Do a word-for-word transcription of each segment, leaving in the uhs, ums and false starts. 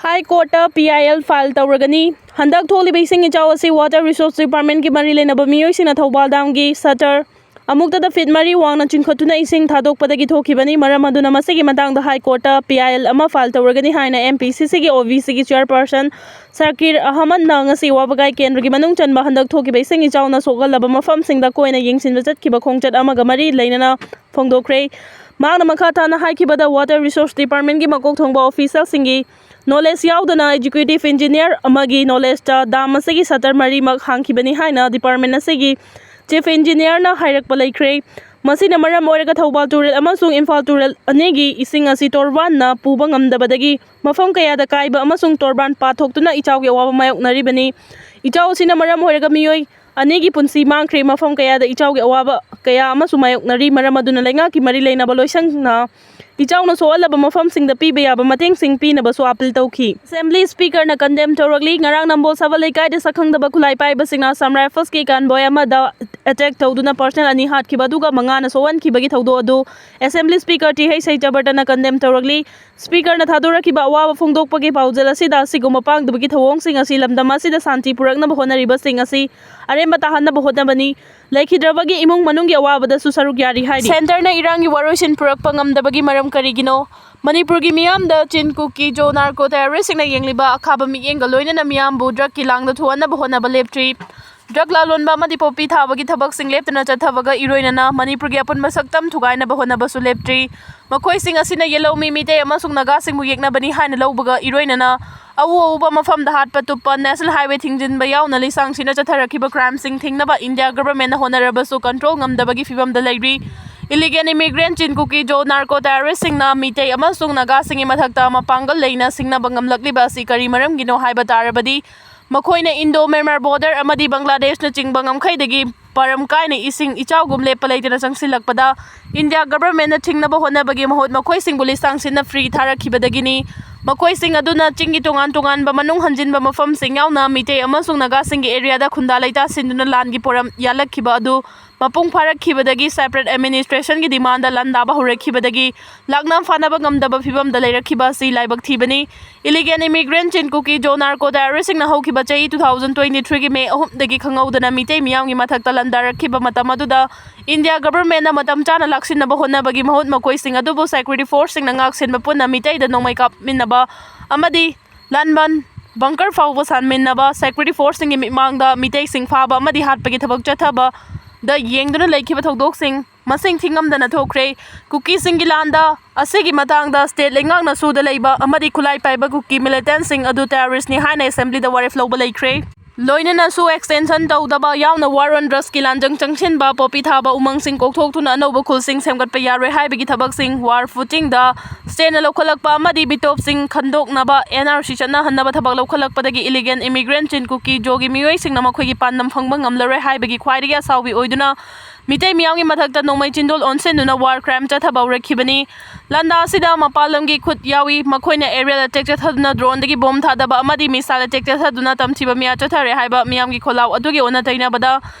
High ꯀꯣꯔꯠꯇ P I L file ꯇꯧꯔꯒꯅꯤ꯫ ꯍꯟꯗꯛ ꯊꯣꯛꯂꯤꯕ ꯏꯁꯤꯡ ꯏꯆꯥꯎ ꯑꯁꯤ ꯋꯥꯇꯔ ꯔꯤꯁꯣꯔꯁ ꯗꯤꯄꯥꯔꯠꯃꯦꯟꯒꯤ ꯃꯔꯤ ꯂꯩꯅꯕ ꯃꯤꯑꯣꯏꯁꯤꯡꯅ ꯊꯧꯕꯥꯜ ꯗꯥꯝꯒꯤ ꯁꯇꯔ ꯑꯃꯨꯛꯇꯗ ꯐꯤꯠ ꯃꯔꯤ ꯋꯥꯡꯅ ꯆꯤꯡꯈꯠꯇꯨꯅ ꯏꯁꯤꯡ ꯊꯥꯗꯣꯛꯄꯗꯒꯤ ꯊꯣꯛꯈꯤꯕꯅꯤ꯫ ꯃꯔꯝ ꯑꯗꯨꯅ ꯃꯁꯤꯒꯤ ꯃꯇꯥꯡꯗ ꯍꯥꯏ ꯀꯣꯔꯠꯇ ꯄꯤ ꯑꯥꯏ ꯑꯦꯜ ꯑꯃ ꯐꯥꯏꯜ ꯇꯧꯔꯒꯅꯤ ꯍꯥꯏꯅ ꯑꯦꯝ ꯄꯤ ꯁꯤ ꯁꯤꯒꯤ ꯑꯣ ꯕꯤ ꯁꯤꯒꯤ ꯆꯤꯌꯔꯄꯔꯁꯟ ꯁꯥꯀꯤꯔ ꯑꯍꯃꯗꯅ ꯉꯁꯤ ꯋꯥꯕꯒꯥꯏ ꯀꯦꯟꯗ꯭ꯔꯒꯤ ꯃꯅꯨꯡ ꯆꯟꯕ ꯍꯟꯗꯛ ꯊꯣꯛꯈꯤꯕ ꯏꯁꯤꯡ ꯏꯆꯥꯎꯅ ꯁꯣꯛꯍꯜꯂꯕ ꯃꯐꯝꯁꯤꯡꯗ ꯀꯣꯏꯅ ꯌꯦꯡꯁꯤꯟꯕ ꯆꯠꯈꯤꯕ ꯈꯣꯡꯆꯠ ꯑꯃꯒ ꯃꯔꯤ ꯂꯩꯅꯅ ꯐꯣꯡꯗꯣꯛꯈ꯭ꯔꯦ꯫ ꯃꯍꯥꯛꯅ ꯃꯈꯥ ꯇꯥꯅ ꯍꯥꯏꯈꯤꯕꯗ, ꯋꯥꯇꯔ ꯔꯤꯁꯣꯔꯁ ꯗꯤꯄꯥꯔꯠꯃꯦꯟꯒꯤ ꯃꯀꯣꯛ ꯊꯣꯡꯕ ꯑꯣꯐꯤꯁꯤꯌꯦꯜꯁꯤꯡꯒꯤ ꯅꯣꯂꯦꯖ ꯌꯥꯎꯗꯅ ꯑꯦꯛꯖꯤꯀ꯭ꯌꯨꯇꯤꯚ ꯏꯟꯖꯤꯅꯤꯌꯔ ꯑꯃꯒꯤ ꯅꯣꯂꯦꯖꯇ ꯗꯥꯝ ꯑꯁꯤꯒꯤ ꯁꯇꯔ ꯃꯔꯤꯃꯛ ꯍꯥꯡꯈꯤꯕꯅꯤ ꯍꯥꯏꯅ ꯗꯤꯄꯥꯔꯠꯃꯦꯟ ꯑꯁꯤꯒꯤ ꯆꯤꯐ ꯏꯟꯖꯤꯅꯤꯌꯔꯅ ꯍꯥꯏꯔꯛꯄ ꯂꯩꯈ꯭ꯔꯦ꯫ ꯃꯁꯤꯅ ꯃꯔꯝ ꯑꯣꯏꯔꯒ ꯊꯧꯕꯥꯜ ꯇꯨꯔꯦꯜ ꯑꯃꯁꯨꯡ ꯏꯝꯐꯥꯜ ꯇꯨꯔꯦꯜ ꯑꯅꯤꯒꯤ ꯏꯁꯤꯡ ꯑꯁꯤ ꯇꯣꯔꯕꯥꯟꯅ ꯄꯨꯕ ꯉꯝꯗꯕꯗꯒꯤ ꯃꯐꯝ ꯀꯌꯥꯗ ꯀꯥꯏꯕ ꯑꯃꯁꯨꯡ ꯇꯣꯔꯕꯥꯟ ꯄꯥꯊꯣꯛꯇꯨꯅ ꯏꯆꯥꯎꯒꯤ ꯑꯋꯥꯕ ꯃꯥꯌꯣꯛꯅꯔꯤꯕꯅꯤ꯫ ꯏꯆꯥꯎ ꯑꯁꯤꯅ ꯃꯔꯝ ꯑꯣꯏꯔꯒ ꯃꯤꯑꯣꯏ ꯑꯅꯤꯒꯤ ꯄꯨꯟꯁꯤ ꯃꯥꯡꯈ꯭ꯔꯦ꯫ ꯃꯐꯝ ꯀꯌꯥꯗ ꯏꯆꯥꯎꯒꯤ ꯑꯋꯥꯕ ꯀꯌꯥ ꯑꯃꯁꯨ ꯃꯥꯌꯣꯛꯅꯔꯤ꯫ ꯃꯔꯝ ꯑꯗꯨꯅ ꯂꯩꯉꯥꯛꯀꯤ ꯃꯔꯤ ꯂꯩꯅꯕ ꯂꯣꯏꯁꯪꯅ ꯏꯆꯥꯎꯅ ꯁꯣꯛꯍꯜꯂꯕ ꯃꯐꯝꯁꯤꯡꯗ ꯄꯤꯕ ꯌꯥꯕ ꯃꯇꯦꯡꯁꯤꯡ ꯄꯤꯅꯕꯁꯨ ꯑꯥꯄꯤꯜ ꯇꯧꯈꯤ꯫ Assembly ꯁ꯭ꯄꯤꯀꯔꯅ condemn ꯇꯧꯔꯛꯂꯤ꯫ ꯉꯔꯥꯡ ꯅꯝꯕꯣꯜ ꯁꯕꯜ ꯂꯩꯀꯥꯏꯗ ꯁꯛꯈꯪꯗꯕ ꯈꯨꯠꯂꯥꯏ ꯄꯥꯏꯕꯁꯤꯡꯅ ꯑꯁꯥꯝ ꯔꯥꯏꯐꯜꯁꯀꯤ ꯀꯟꯚꯣꯏ ꯑꯃꯗ ꯑꯦꯇꯦꯛ ꯇꯧꯗꯨꯅ ꯄꯔꯁꯅꯦꯜ ꯑꯅꯤ ꯍꯥꯠꯈꯤꯕ ꯑꯗꯨꯒ ꯃꯉꯥꯅ ꯁꯣꯛꯍꯟꯈꯤꯕꯒꯤ ꯊꯧꯗꯣꯛ ꯑꯗꯨ assembly speaker T H ꯁꯩꯇꯕꯔꯇꯅ condemn ꯇꯧꯔꯛꯂꯤ꯫ ꯁ꯭ꯄꯤꯀꯔꯅ ꯊꯥꯗꯣꯔꯛꯈꯤꯕ ꯑꯋꯥꯕ ꯐꯣꯡꯗꯣꯛꯄꯒꯤ ꯄꯥꯎꯖꯦꯜ ꯑꯁꯤꯗ ꯑꯁꯤꯒꯨꯝꯕ ꯄꯥꯡꯗꯕꯒꯤ ꯊꯧꯑꯣꯡꯁꯤꯡ ꯑꯁꯤ ꯂꯝꯗꯝ ꯑꯁꯤꯗ ꯁꯥꯟꯇꯤ ꯄꯨꯔꯛꯅꯕ ꯍꯣꯠꯅꯔꯤꯕꯁꯤꯡ ꯑꯁꯤ ꯑꯔꯦꯝꯕ ꯇꯥꯍꯟꯅꯕ ꯍꯣꯠꯅꯕꯅꯤ꯫ ꯂꯩꯈꯤꯗ꯭ꯔꯕꯒꯤ ꯏꯃꯨꯡ ꯃꯅꯨꯡꯒꯤ ꯑꯋꯥꯕꯗꯁꯨ ꯁꯔꯨꯛ ꯌꯥꯔꯤ ꯍꯥꯏꯔꯤ꯫ ꯁꯦꯟꯇꯔꯅ ꯏꯔꯥꯡꯒꯤ ꯋꯥꯔꯣꯏꯁꯤꯟ ꯄꯨꯔꯛꯄ ꯉꯝꯗꯕꯒꯤ ꯃꯔꯝ ꯀꯔꯤꯒꯤꯅꯣ? ꯃꯅꯤꯄꯨꯔꯒꯤ ꯃꯤꯌꯥꯝꯗ ꯆꯤꯟ ꯀꯨꯀꯤ ꯖꯣ ꯅꯥꯔꯀꯣ ꯇꯦꯔꯣꯔꯤꯁꯁꯤꯡꯅ ꯌꯦꯡꯂꯤꯕ ꯑꯈꯥꯕ ꯃꯤꯠꯌꯦꯡꯒ ꯂꯣꯏꯅꯅ ꯃꯤꯌꯥꯝꯕꯨ ꯗ꯭ꯔꯒꯀꯤ ꯂꯥꯡꯗ ꯊꯨꯍꯟꯅꯕ ꯍꯣꯠꯅꯕ ꯂꯦꯞꯇ꯭ꯔꯤ꯫ ꯗ꯭ꯔꯒ ꯂꯥꯂꯣꯟꯕ ꯑꯃꯗꯤ ꯄꯣꯄꯤ ꯊꯥꯕꯒꯤ ꯊꯕꯛꯁꯤꯡ ꯂꯦꯞꯇꯅ ꯆꯠꯊꯕꯒ ꯏꯔꯣꯏꯅꯅ ꯃꯅꯤꯄꯨꯔꯒꯤ ꯑꯄꯨꯟꯕ ꯁꯛꯇꯝ ꯊꯨꯒꯥꯏꯅꯕ ꯍꯣꯠꯅꯕꯁꯨ ꯂꯦꯞꯇ꯭ꯔꯤ꯫ ꯃꯈꯣꯏꯁꯤꯡ ꯑꯁꯤꯅ ꯌꯦꯜꯍꯧꯃꯤ ꯃꯤꯇꯩ ꯑꯃꯁꯨꯡ ꯅꯥꯒꯥꯁꯤꯡꯕꯨ ꯌꯦꯛꯅꯕꯅꯤ ꯍꯥꯏꯅ ꯂꯧꯕꯒ ꯏꯔꯣꯏꯅꯅ ꯑꯎ ꯑꯎꯕ ꯃꯐꯝꯗ ꯍꯥꯠꯄ ꯇꯨꯞꯄ, ꯅꯦꯁꯅꯦꯜ ꯍꯥꯏꯋꯦ ꯊꯤꯡꯖꯤꯟꯕ ꯌꯥꯎꯅ ꯂꯤꯁꯥꯡ ꯁꯤꯠꯅ ꯆꯠꯊꯔꯛꯈꯤꯕ ꯀ꯭ꯔꯥꯏꯝꯁꯤꯡ ꯊꯤꯡꯅꯕ ꯏꯟꯗꯤꯌꯥ ꯒꯚꯔꯟꯃꯦꯟꯠꯅ ꯍꯣꯠꯅꯔꯕꯁꯨ ꯀꯟꯇ꯭ꯔꯣꯜ ꯉꯝꯗꯕꯒꯤ ꯐꯤꯚꯝꯗ ꯂꯩꯔꯤ꯫ ꯏꯂꯤꯒꯦꯜ ꯏꯃꯤꯒ꯭ꯔꯦꯟꯠ ꯆꯤꯟ ꯀꯨꯀꯤ ꯖꯣ ꯅꯥꯔꯀꯣ ꯇꯦꯔꯣꯔꯤꯁꯁꯤꯡꯅ ꯃꯤꯇꯩ ꯑꯃꯁꯨꯡ ꯅꯥꯒꯥꯁꯤꯡꯒꯤ ꯃꯊꯛꯇ ꯃꯄꯥꯡꯒꯜ ꯂꯩꯅ ꯁꯤꯡꯅꯕ ꯉꯝꯂꯛꯂꯤꯕ ꯑꯁꯤ ꯀꯔꯤ ꯃꯔꯝꯒꯤꯅꯣ ꯍꯥꯏꯕ ꯇꯥꯔꯕꯗꯤ, ꯃꯈꯣꯏꯅ ꯏꯟꯗꯣ ꯃ꯭ꯌꯥꯟꯃꯥꯔ ꯕꯣꯔꯗꯔ ꯑꯃꯗꯤ ꯕꯪꯒ꯭ꯂꯥꯗꯦꯁꯅꯆꯤꯡꯕ ꯉꯝꯈꯩꯗꯒꯤ ꯃꯔꯝ ꯀꯥꯏꯅ ꯏꯁꯤꯡ ꯏꯆꯥꯎꯒꯨꯝ ꯂꯦꯞꯄ ꯂꯩꯇꯅ ꯆꯪꯁꯤꯜꯂꯛꯄꯗ ꯏꯟꯗꯤꯌꯥ ꯒꯚꯔꯟꯃꯦꯟꯠꯅ ꯊꯤꯡꯅꯕ ꯍꯣꯠꯅꯕꯒꯤ ꯃꯍꯨꯠ ꯃꯈꯣꯏꯁꯤꯡꯕꯨ ꯂꯤꯁꯥꯡ ꯁꯤꯠꯅ ꯐ꯭ꯔꯤ ꯊꯥꯔꯛꯈꯤꯕꯗꯒꯤꯅꯤ꯫ ꯃꯈꯣꯏꯁꯤꯡ ꯑꯗꯨꯅ ꯆꯤꯡꯒꯤ ꯇꯣꯉꯥꯟ ꯇꯣꯉꯥꯟꯕ ꯃꯅꯨꯡ ꯍꯟꯖꯤꯟꯕ ꯃꯐꯝꯁꯤꯡ ꯌꯥꯎꯅ ꯃꯤꯇꯩ ꯑꯃꯁꯨꯡ ꯅꯥꯒꯥꯁꯤꯡꯒꯤ ꯑꯦꯔꯤꯌꯥꯗ ꯈꯨꯟꯗꯥ ꯂꯩꯇꯥꯁꯤꯟꯗꯨꯅ ꯂꯥꯟꯒꯤ ꯄꯣꯔꯝ ꯌꯥꯜꯂꯛꯈꯤꯕ ꯑꯗꯨ ꯃꯄꯨꯡ ꯐꯥꯔꯛꯈꯤꯕꯗꯒꯤ separate administrationꯒꯤ demandꯗ ꯂꯥꯟꯗꯥꯕ ꯍꯧꯔꯛꯈꯤꯕꯗꯒꯤ ꯂꯥꯛꯅ ꯐꯥꯅꯕ ꯉꯝꯗꯕ ꯐꯤꯕꯝꯗ ꯂꯩꯔꯛꯈꯤꯕ ꯑꯁꯤ ꯂꯥꯏꯕꯛ ꯊꯤꯕꯅꯤ꯫ Illegal immigrant Chin Kuki Zo narco terroristꯁꯤꯡꯅ ꯍꯧꯈꯤꯕ ꯆꯍꯤ two thousand twenty-threeꯒꯤ May ꯑꯍꯨꯝꯗꯒꯤ ꯈꯪꯍꯧꯗꯅ ꯃꯤꯇꯩ ꯃꯤꯌꯥꯝꯒꯤ ꯃꯊꯛꯇ ꯂꯥꯟꯗꯥꯔꯛꯈꯤꯕ ꯃꯇꯝ ꯑꯗꯨꯗ India governmentꯅ ꯃꯇꯝ ꯆꯥꯅ ꯂꯥꯛꯁꯤꯟꯅꯕ ꯍꯣꯠꯅꯕꯒꯤ ꯃꯍꯨꯠ ꯃꯈꯣꯏꯁꯤꯡ ꯑꯗꯨꯕꯨ security forceꯁꯤꯡꯅ ꯉꯥꯛ ꯁꯦꯟꯕ ꯄꯨꯟꯅ ꯃꯤꯇꯩꯗ ꯅꯣꯡꯃꯩ ꯀꯥꯞꯃꯤꯟꯅꯕ ꯑꯃꯗꯤ ꯂꯥꯟꯕꯟ bunker ꯐꯥꯎꯕ ꯁꯥꯟꯃꯤꯟꯅꯕ security forceꯁꯤꯡꯒꯤ ꯃꯤꯠꯃꯥꯡꯗ ꯃꯤꯇꯩꯁꯤꯡ ꯐꯥꯕ ꯑꯃꯗꯤ ꯍꯥꯠꯄꯒꯤ ꯊꯕꯛ ꯆꯠꯊꯕꯗ ꯌꯦꯡꯗꯨꯅ ꯂꯩꯈꯤꯕ ꯊꯧꯗꯣꯛꯁꯤꯡ ꯃꯁꯤꯡ ꯊꯤꯉꯝꯗꯅ ꯊꯣꯛꯈ꯭ꯔꯦ꯫ ꯀꯨꯀꯤꯁꯤꯡꯒꯤ ꯂꯥꯟꯗ ꯑꯁꯤꯒꯤ ꯃꯇꯥꯡꯗ state ꯂꯩꯉꯥꯛꯅ ꯁꯨꯗ ꯂꯩꯕ ꯑꯃꯗꯤ ꯈꯨꯠꯂꯥꯏ ꯄꯥꯏꯕ ꯀꯨꯀꯤ militantꯁꯤꯡ ꯑꯗꯨ terroristꯅꯤ ꯍꯥꯏꯅ assemblyꯗ ꯋꯥꯔꯦꯞ ꯂꯧꯕ ꯂꯩꯈ꯭ꯔꯦ꯫ ꯂꯣꯏꯅꯅꯁꯨ extension ꯇꯧꯗꯕ ꯌꯥꯎꯅ war on drugsꯀꯤ ꯂꯥꯟꯖꯪ ꯆꯪꯁꯤꯟꯕ, poppy ꯊꯥꯕ, ꯎꯃꯪꯁꯤꯡ ꯀꯣꯛꯊꯣꯛꯇꯨꯅ ꯑꯅꯧꯕ ꯈꯨꯜꯁꯤꯡ ꯁꯦꯝꯒꯠꯄ ꯌꯥꯔꯣꯏ ꯍꯥꯏꯕꯒꯤ ꯊꯕꯛꯁꯤꯡ war footingꯗ stateꯅ ꯂꯧꯈꯠꯂꯛꯄ ꯑꯃꯗꯤ bitopꯁꯤꯡ ꯈꯟꯗꯣꯛꯅꯕ NRC ꯆꯠꯅꯍꯟꯅꯕ ꯊꯕꯛ ꯂꯧꯈꯠꯂꯛꯄꯗꯒꯤ illegal immigrant Chin Kuki Zoꯒꯤ ꯃꯤꯑꯣꯏꯁꯤꯡꯅ ꯃꯈꯣꯏꯒꯤ ꯄꯥꯟꯗꯝ ꯐꯪꯕ ꯉꯝꯂꯔꯣꯏ ꯍꯥꯏꯕꯒꯤ ꯈ꯭ꯋꯥꯏꯗꯒꯤ ꯑꯁꯥꯎꯕꯤ ꯑꯣꯏꯗꯨꯅ ꯃꯤꯇꯩ ꯃꯤꯌꯥꯝꯒꯤ ꯃꯊꯛꯇ ꯅꯣꯡꯃꯩ ꯆꯤꯟꯗꯣꯜ ꯑꯣꯟꯁꯤꯟꯗꯨꯅ war crime ꯆꯠꯊꯕ ꯍꯧꯔꯛꯈꯤꯕꯅꯤ꯫ ꯂꯥꯟꯗꯥ ꯑꯁꯤꯗ ꯃꯄꯥꯟ ꯂꯝꯒꯤ ꯈꯨꯠ ꯌꯥꯎꯏ꯫ ꯃꯈꯣꯏꯅ aerial attack ꯆꯠꯊꯗꯨꯅ droneꯗꯒꯤ bomb ꯊꯥꯗꯕ ꯑꯃꯗꯤ missile attack ꯆꯠꯊꯗꯨꯅ ꯇꯝꯊꯤꯕ ꯃꯤꯌꯥ ꯆꯠꯊꯔꯦ ꯍꯥꯏꯕ ꯃꯤꯌꯥꯝꯒꯤ ꯈꯣꯜꯂꯥꯎ ꯑꯗꯨꯒꯤ ꯑꯣꯟꯅ ꯇꯩꯅꯕꯗ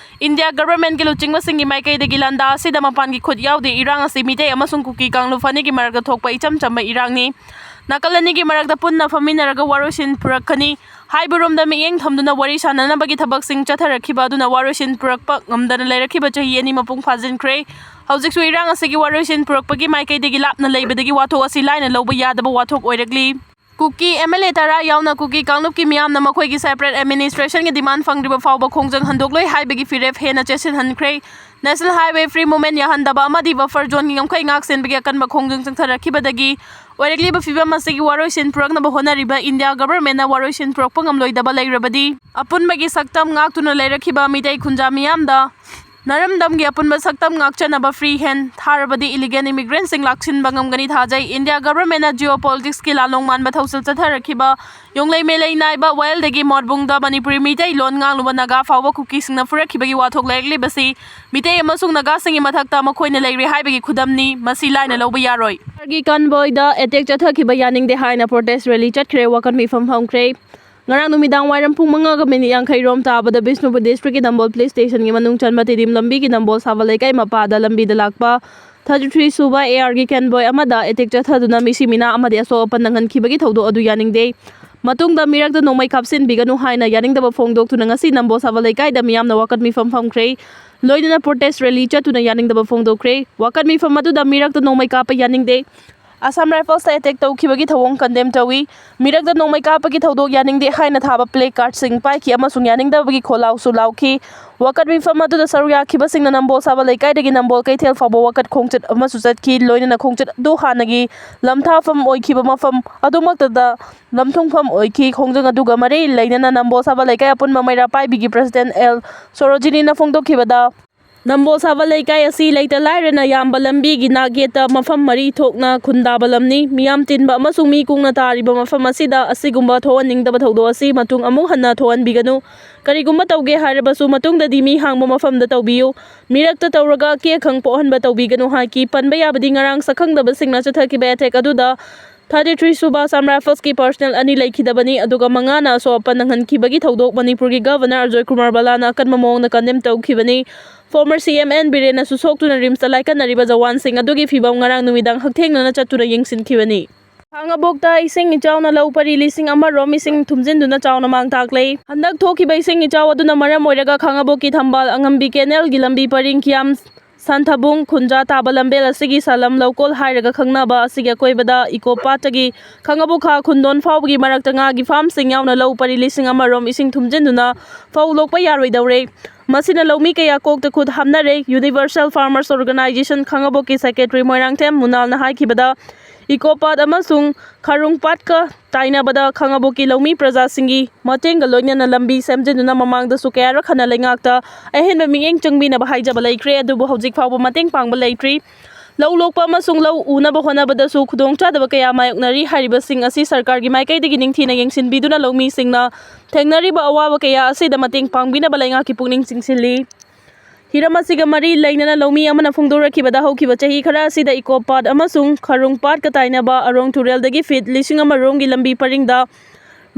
India governmentꯀꯤ ꯂꯨꯆꯤꯡꯕꯁꯤꯡꯒꯤ ꯃꯥꯏꯀꯩꯗꯒꯤ ꯂꯥꯟꯗꯥ ꯑꯁꯤꯗ ꯃꯄꯥꯟꯒꯤ ꯈꯨꯠ ꯌꯥꯎꯗꯦ꯫ ꯏꯔꯥꯡ ꯑꯁꯤ ꯃꯤꯇꯩ ꯑꯃꯁꯨꯡ ꯀꯨꯀꯤ ꯀꯥꯡꯂꯨꯞ ꯑꯅꯤꯒꯤ ꯃꯔꯛꯇ ꯊꯣꯛꯄ ꯏꯆꯝ ꯆꯝꯕ ꯏꯔꯥꯡꯅꯤ꯫ ꯅꯥꯀꯜ ꯑꯅꯤꯒꯤ ꯃꯔꯛꯇ ꯄꯨꯟꯅ ꯐꯝꯃꯤꯟꯅꯔꯒ ꯋꯥꯔꯣꯏꯁꯤꯟ ꯄꯨꯔꯛꯀꯅꯤ꯫ ꯍꯥꯏꯕꯔꯣꯝꯗ ꯃꯤꯠꯌꯦꯡ ꯊꯝꯗꯨꯅ ꯋꯥꯔꯤ ꯁꯥꯅꯅꯕꯒꯤ ꯊꯕꯛꯁꯤꯡ ꯆꯠꯊꯔꯛꯈꯤꯕ ꯑꯗꯨꯅ ꯋꯥꯔꯣꯏꯁꯤꯟ ꯄꯨꯔꯛꯄ ꯉꯝꯗꯅ ꯂꯩꯔꯛꯈꯤꯕ ꯆꯍꯤ ꯑꯅꯤ ꯃꯄꯨꯡ ꯐꯥꯖꯤꯟꯈ꯭ꯔꯦ꯫ ꯍꯧꯖꯤꯛꯁꯨ ꯏꯔꯥꯡ ꯑꯁꯤꯒꯤ ꯋꯥꯔꯣꯏꯁꯤꯟ ꯄꯨꯔꯛꯄꯒꯤ ꯃꯥꯏꯀꯩꯗꯒꯤ ꯂꯥꯞꯅ ꯂꯩꯕꯗꯒꯤ ꯋꯥꯊꯣꯛ ꯑꯁꯤ ꯂꯥꯏꯅ ꯂꯧꯕ ꯌꯥꯗꯕ ꯋꯥꯊꯣꯛ ꯑꯣꯏꯔꯛꯂꯤ꯫ ꯀꯨꯀꯤ MLA ꯇꯔꯥ ꯌꯥꯎꯅ ꯀꯨꯀꯤ ꯀꯥꯡꯂꯨꯞꯀꯤ ꯃꯤꯌꯥꯝꯅ ꯃꯈꯣꯏꯒꯤ separate administrationꯒꯤ demand ꯐꯪꯗ꯭ꯔꯤꯕ ꯐꯥꯎꯕ ꯈꯣꯡꯖꯪ ꯍꯟꯗꯣꯛꯂꯣꯏ ꯍꯥꯏꯕꯒꯤ ꯐꯤꯔꯦꯞ ꯍꯦꯟꯅ ꯆꯦꯠꯁꯤꯟꯍꯟꯈ꯭ꯔꯦ꯫ National Highway free movement ꯌꯥꯍꯟꯗꯕ ꯑꯃꯗꯤ buffer zoneꯒꯤ ꯉꯝꯈꯩ ꯉꯥꯛ ꯁꯦꯟꯕꯒꯤ ꯑꯀꯟꯕ ꯈꯣꯡꯖꯪ ꯆꯪꯊꯔꯛꯈꯤꯕꯗꯒꯤ ꯑꯣꯏꯔꯛꯂꯤꯕ ꯐꯤꯕꯝ ꯑꯁꯤꯒꯤ ꯋꯥꯔꯣꯏꯁꯤꯟ ꯄꯨꯔꯛꯅꯕ ꯍꯣꯠꯅꯔꯤꯕ India governmentꯅ ꯋꯥꯔꯣꯏꯁꯤꯟ ꯄꯨꯔꯛꯄ ꯉꯝꯂꯣꯏꯗꯕ ꯂꯩꯔꯕꯗꯤ ꯑꯄꯨꯟꯕꯒꯤ ꯁꯛꯇꯝ ꯉꯥꯛꯇꯨꯅ ꯂꯩꯔꯛꯈꯤꯕ ꯃꯤꯇꯩ ꯈꯨꯟꯖꯥ ꯃꯤꯌꯥꯝꯗ ꯅꯔꯝꯗꯝꯒꯤ ꯑꯄꯨꯟꯕ ꯁꯛꯇꯝ ꯉꯥꯛꯆꯅꯕ free hand ꯊꯥꯔꯕꯗꯤ illegal immigrantꯁꯤꯡ ꯂꯥꯛꯁꯤꯟꯕ ꯉꯝꯒꯅꯤ ꯊꯥꯖꯩ꯫ India governmentꯅ geopoliticsꯀꯤ ꯂꯥꯂꯣꯡ ꯃꯥꯟꯕ ꯊꯧꯁꯤꯜ ꯆꯠꯊꯔꯛꯈꯤꯕ ꯌꯣꯡꯂꯩ ꯃꯦꯂꯩ ꯅꯥꯏꯕ ꯋꯥꯌꯦꯜꯗꯒꯤ ꯃꯣꯠꯕꯨꯡꯗ ꯃꯅꯤꯄꯨꯔꯤ ꯃꯤꯇꯩ ꯂꯣꯟ ꯉꯥꯡꯂꯨꯕ ꯅꯥꯒꯥ ꯐꯥꯎꯕ ꯀꯨꯀꯤꯁꯤꯡꯅ ꯐꯨꯔꯛꯈꯤꯕꯒꯤ ꯋꯥꯊꯣꯛ ꯂꯩꯔꯛꯂꯤꯕꯁꯤ ꯃꯤꯇꯩ ꯑꯃꯁꯨꯡ ꯅꯥꯒꯥꯁꯤꯡꯒꯤ ꯃꯊꯛꯇ ꯃꯈꯣꯏꯅ ꯂꯩꯔꯤ ꯍꯥꯏꯕꯒꯤ ꯈꯨꯗꯝꯅꯤ꯫ ꯃꯁꯤ ꯂꯥꯏꯅ ꯂꯧꯕ ꯌꯥꯔꯣꯏ꯫ Convoyꯗ attack ꯆꯠꯊꯈꯤꯕ ꯌꯥꯅꯤꯡꯗꯦ ꯍꯥꯏꯅ protest rally ꯆꯠꯈ꯭ꯔꯦ꯫ ꯋꯥꯀꯠ ꯃꯤꯐꯝ ꯐꯝꯈ꯭ꯔꯦ꯫ ꯉꯔꯥꯡ ꯅꯨꯃꯤꯗꯥꯡ ꯋꯥꯏꯔꯝ ꯄꯨꯡ ꯃꯉꯥꯒ minute ꯌꯥꯡꯈꯩ ꯔꯣꯝ ꯇꯥꯕꯗ ꯕꯤꯁꯅꯨꯄꯨꯔ districtꯀꯤ ꯅꯝꯕꯣꯜ police stationꯒꯤ ꯃꯅꯨꯡ ꯆꯟꯕ ꯇꯤꯗꯤꯝ ꯂꯝꯕꯤꯒꯤ ꯅꯝꯕꯣꯜ ꯁꯥꯕ ꯂꯩꯀꯥꯏ ꯃꯄꯥꯗ ꯂꯝꯕꯤꯗ ꯂꯥꯛꯄ thirty three ꯁꯨꯕ ARꯒꯤ convoy ꯑꯃꯗ attack ꯆꯠꯊꯗꯨꯅ ꯃꯤꯁꯤ ꯃꯤꯅꯥ ꯑꯃꯗꯤ ꯑꯁꯣꯛ ꯑꯄꯟ ꯅꯪꯍꯟꯈꯤꯕꯒꯤ ꯊꯧꯗꯣꯛ ꯑꯗꯨ ꯌꯥꯅꯤꯡꯗꯦ꯫ ꯃꯇꯨꯡꯗ ꯃꯤꯔꯛꯇ ꯅꯣꯡꯃꯩ ꯀꯥꯞꯁꯤꯟꯕꯤꯒꯅꯨ ꯍꯥꯏꯅ ꯌꯥꯅꯤꯡꯗꯕ ꯐꯣꯡꯗꯣꯛꯇꯨꯅ ꯉꯁꯤ ꯅꯝꯕꯣꯜ ꯁꯥꯕ ꯂꯩꯀꯥꯏꯗ ꯃꯤꯌꯥꯝꯅ ꯋꯥꯀꯠ ꯃꯤꯐꯝ ꯐꯝꯈ꯭ꯔꯦ꯫ ꯂꯣꯏꯅꯅ protest rally ꯆꯠꯇꯨꯅ ꯌꯥꯅꯤꯡꯗꯕ ꯐꯣꯡꯗꯣꯛꯈ꯭ꯔꯦ꯫ ꯋꯥꯀꯠ ꯃꯤꯐꯝ ꯑꯗꯨꯗ ꯃꯤꯔꯛꯇ ꯅꯣꯡꯃꯩ ꯀꯥꯞꯄ ꯌꯥꯅꯤꯡꯗꯦ꯫ Assam Riflesꯇ attack ꯇꯧꯈꯤꯕꯒꯤ ꯊꯧꯑꯣꯡ condemn ꯇꯧꯏ꯫ ꯃꯤꯔꯛꯇ ꯅꯣꯡꯃꯩ ꯀꯥꯞꯄꯒꯤ ꯊꯧꯗꯣꯛ ꯌꯥꯅꯤꯡꯗꯦ ꯍꯥꯏꯅ ꯊꯥꯕ placardꯁꯤꯡ ꯄꯥꯏꯈꯤ ꯑꯃꯁꯨꯡ ꯌꯥꯅꯤꯡꯗꯕꯒꯤ ꯈꯣꯜꯂꯥꯎꯁꯨ ꯂꯥꯎꯈꯤ꯫ ꯋꯥꯀꯠ ꯃꯤꯐꯝ ꯑꯗꯨꯗ ꯁꯔꯨꯛ ꯌꯥꯈꯤꯕꯁꯤꯡꯅ ꯅꯝꯕꯣꯜ ꯁꯥꯕ ꯂꯩꯀꯥꯏꯗꯒꯤ ꯅꯝꯕꯣꯜ ꯀꯩꯊꯦꯜ ꯐꯥꯎꯕ ꯋꯥꯀꯠ ꯈꯣꯡꯆꯠ ꯑꯃꯁꯨ ꯆꯠꯈꯤ꯫ ꯂꯣꯏꯅꯅ ꯈꯣꯡꯆꯠ ꯑꯗꯨ ꯍꯥꯟꯅꯒꯤ ꯂꯝꯊꯥꯐꯝ ꯑꯣꯏꯈꯤꯕ ꯃꯐꯝ ꯑꯗꯨꯃꯛꯇꯗ ꯂꯝꯊꯨꯡꯐꯝ ꯑꯣꯏꯈꯤ꯫ ꯈꯣꯡꯖꯪ ꯑꯗꯨꯒ ꯃꯔꯤ ꯂꯩꯅꯅ ꯅꯝꯕꯣꯜ ꯁꯥꯕ ꯂꯩꯀꯥꯏ ꯑꯄꯨꯟꯕ ꯃꯩꯔꯥ ꯄꯥꯏꯕꯤꯒꯤ president L ꯁꯣꯔꯣꯖꯤꯅꯤꯅ ꯐꯣꯡꯗꯣꯛꯈꯤꯕꯗ, ꯅꯝꯕꯣꯜ ꯁꯥꯕ ꯂꯩꯀꯥꯏ ꯑꯁꯤ ꯂꯩꯇ ꯂꯥꯏꯔꯅ ꯌꯥꯝꯕ ꯂꯝꯕꯤꯒꯤ ꯅꯥꯛꯌꯦꯠꯇ ꯃꯐꯝ ꯃꯔꯤ ꯊꯣꯛꯅ ꯈꯨꯟꯗꯥꯕ ꯂꯝꯅꯤ꯫ ꯃꯤꯌꯥꯝ ꯇꯤꯟꯕ ꯑꯃꯁꯨꯡ ꯃꯤ ꯀꯨꯡꯅ ꯇꯥꯔꯤꯕ ꯃꯐꯝ ꯑꯁꯤꯗ ꯑꯁꯤꯒꯨꯝꯕ ꯊꯣꯛꯍꯟꯅꯤꯡꯗꯕ ꯊꯧꯗꯣꯛ ꯑꯁꯤ ꯃꯇꯨꯡ ꯑꯃꯨꯛ ꯍꯟꯅ ꯊꯣꯛꯍꯟꯕꯤꯒꯅꯨ꯫ ꯀꯔꯤꯒꯨꯝꯕ ꯇꯧꯒꯦ ꯍꯥꯏꯔꯕꯁꯨ ꯃꯇꯨꯡꯗꯗꯤ ꯃꯤ ꯍꯥꯡꯕ ꯃꯐꯝꯗ ꯇꯧꯕꯤꯌꯨ꯫ ꯃꯤꯔꯛꯇ ꯇꯧꯔꯒ ꯑꯀꯤ ꯑꯈꯪ ꯄꯣꯛꯍꯟꯕ ꯇꯧꯕꯤꯒꯅꯨ ꯍꯥꯏꯈꯤ꯫ ꯄꯟꯕ ꯌꯥꯕꯗꯤ ꯉꯔꯥꯡ ꯁꯛꯈꯪꯗꯕꯁꯤꯡꯅ ꯆꯠꯊꯈꯤꯕ attack ꯑꯗꯨꯗ thirty three ꯁꯨꯕ Assam Riflesꯀꯤ personnel ꯑꯅꯤ ꯂꯩꯈꯤꯗꯕꯅꯤ, ꯑꯗꯨꯒ ꯃꯉꯥꯅ ꯑꯁꯣꯛ ꯑꯄꯟ ꯅꯪꯍꯟꯈꯤꯕꯒꯤ ꯊꯧꯗꯣꯛ ꯃꯅꯤꯄꯨꯔꯒꯤ Governor ꯑꯖꯣꯏ ꯀꯨꯃꯥꯔ ꯕꯂꯥꯅ ꯑꯀꯟꯕ ꯃꯑꯣꯡꯗ condemn ꯇꯧꯈꯤꯕꯅꯤ꯫ Former CM N ꯕꯤꯔꯦꯟꯅꯁꯨ ꯁꯣꯛꯇꯨꯅ RIMSꯇ ꯂꯥꯏꯀꯠꯅꯔꯤꯕ ꯖꯋꯥꯟꯁꯤꯡ ꯑꯗꯨꯒꯤ ꯐꯤꯚꯝ ꯉꯔꯥꯡ ꯅꯨꯃꯤꯗꯥꯡ ꯍꯛꯊꯦꯡꯅꯅ ꯆꯠꯇꯨꯅ ꯌꯦꯡꯁꯤꯟꯈꯤꯕꯅꯤ꯫ ꯈꯥꯉꯕꯣꯛꯇ ꯏꯁꯤꯡ ꯏꯆꯥꯎꯅ ꯂꯧ ꯄꯔꯤ ꯂꯤꯁꯤꯡ ꯑꯃ ꯔꯣꯝ ꯏꯁꯤꯡ ꯊꯨꯝꯖꯤꯟꯗꯨꯅ ꯆꯥꯎꯅ ꯃꯥꯡ ꯇꯥꯛꯂꯦ꯫ ꯍꯟꯗꯛ ꯊꯣꯛꯈꯤꯕ ꯏꯁꯤꯡ ꯏꯆꯥꯎ ꯑꯗꯨꯅ ꯃꯔꯝ ꯑꯣꯏꯔꯒ ꯈꯥꯉꯕꯣꯛꯀꯤ ꯊꯝꯕꯥꯜ ꯑꯉꯝꯕꯤ canalꯒꯤ ꯂꯝꯕꯤ ꯄꯔꯤꯡ ꯀꯤꯌꯥꯝ ꯁꯟꯊꯕꯨꯡ ꯈꯨꯟꯖꯥ ꯇꯥꯕ ꯂꯝꯕꯦꯜ ꯑꯁꯤꯒꯤ ꯁꯥꯂꯝ ꯂꯧꯀꯣꯜ ꯍꯥꯏꯔꯒ ꯈꯪꯅꯕ ꯑꯁꯤꯒꯤ ꯑꯀꯣꯏꯕꯗ ꯏꯀꯣ ꯄꯥꯠꯇꯒꯤ ꯈꯥꯉꯕꯣꯛ ꯈꯥ ꯈꯨꯟꯗꯣꯟ ꯐꯥꯎꯕꯒꯤ ꯃꯔꯛꯇ ꯉꯥꯒꯤ farmꯁꯤꯡ ꯌꯥꯎꯅ ꯂꯧ ꯄꯔꯤ ꯂꯤꯁꯤꯡ ꯑꯃ ꯔꯣꯝ ꯏꯁꯤꯡ ꯊꯨꯝꯖꯤꯟꯗꯨꯅ ꯐꯧ ꯂꯣꯛꯄ ꯌꯥꯔꯣꯏꯗꯧꯔꯦ꯫ ꯃꯁꯤꯅ ꯂꯧꯃꯤ ꯀꯌꯥ ꯀꯣꯛꯇ ꯈꯨꯠ ꯍꯥꯞꯅꯔꯦ꯫ Universal Farmers Organisation ꯈꯥꯉꯕꯣꯛꯀꯤ secretary ꯃꯣꯏꯔꯥꯡꯊꯦꯝ ꯃꯨꯅꯥꯜꯅ ꯍꯥꯏꯈꯤꯕꯗ, ꯏꯀꯣ ꯄꯥꯠ ꯑꯃꯁꯨꯡ ꯈꯥꯔꯨꯡ ꯄꯥꯠꯀ ꯇꯥꯏꯅꯕꯗ ꯈꯥꯉꯕꯣꯛꯀꯤ ꯂꯧꯃꯤ ꯄ꯭ꯔꯖꯥꯁꯤꯡꯒꯤ ꯃꯇꯦꯡꯒ ꯂꯣꯏꯅꯅ ꯂꯝꯕꯤ ꯁꯦꯝꯖꯤꯟꯗꯨꯅ ꯃꯃꯥꯡꯗꯁꯨ ꯀꯌꯥꯔꯛ ꯍꯟꯅ ꯂꯩꯉꯥꯛꯇ ꯑꯍꯦꯟꯕ ꯃꯤꯠꯌꯦꯡ ꯆꯪꯕꯤꯅꯕ ꯍꯥꯏꯖꯕ ꯂꯩꯈ꯭ꯔꯦ, ꯑꯗꯨꯕꯨ ꯍꯧꯖꯤꯛ ꯐꯥꯎꯕ ꯃꯇꯦꯡ ꯄꯥꯡꯕ ꯂꯩꯇ꯭ꯔꯤ꯫ ꯂꯧ ꯂꯣꯛꯄ ꯑꯃꯁꯨꯡ ꯂꯧ ꯎꯅꯕ ꯍꯣꯠꯅꯕꯗꯁꯨ ꯈꯨꯗꯣꯡꯆꯥꯗꯕ ꯀꯌꯥ ꯃꯥꯌꯣꯛꯅꯔꯤ꯫ ꯍꯥꯏꯔꯤꯕꯁꯤꯡ ꯑꯁꯤ ꯁꯔꯀꯥꯔꯒꯤ ꯃꯥꯏꯀꯩꯗꯒꯤ ꯅꯤꯡꯊꯤꯅ ꯌꯦꯡꯁꯤꯟꯕꯤꯗꯨꯅ ꯂꯧꯃꯤꯁꯤꯡꯅ ꯊꯦꯡꯅꯔꯤꯕ ꯑꯋꯥꯕ ꯀꯌꯥ ꯑꯁꯤꯗ ꯃꯇꯦꯡ ꯄꯥꯡꯕꯤꯅꯕ ꯂꯩꯉꯥꯛꯀꯤ ꯄꯨꯛꯅꯤꯡ ꯆꯤꯡꯁꯤꯜꯂꯤ꯫ ꯍꯤꯔꯝ ꯑꯁꯤꯒ ꯃꯔꯤ ꯂꯩꯅꯅ ꯂꯧꯃꯤ ꯑꯃꯅ ꯐꯣꯡꯗꯣꯔꯛꯈꯤꯕꯗ, ꯍꯧꯈꯤꯕ ꯆꯍꯤ ꯈꯔ ꯑꯁꯤꯗ ꯏꯀꯣ ꯄꯥꯠ ꯑꯃꯁꯨꯡ ꯈꯔꯨꯡ ꯄꯥꯠꯀ ꯇꯥꯏꯅꯕ ꯑꯔꯣꯡ ꯇꯨꯔꯦꯜꯗꯒꯤ ꯐꯤꯠ ꯂꯤꯁꯤꯡ ꯑꯃ ꯔꯣꯝꯒꯤ ꯂꯝꯕꯤ ꯄꯔꯤꯡꯗ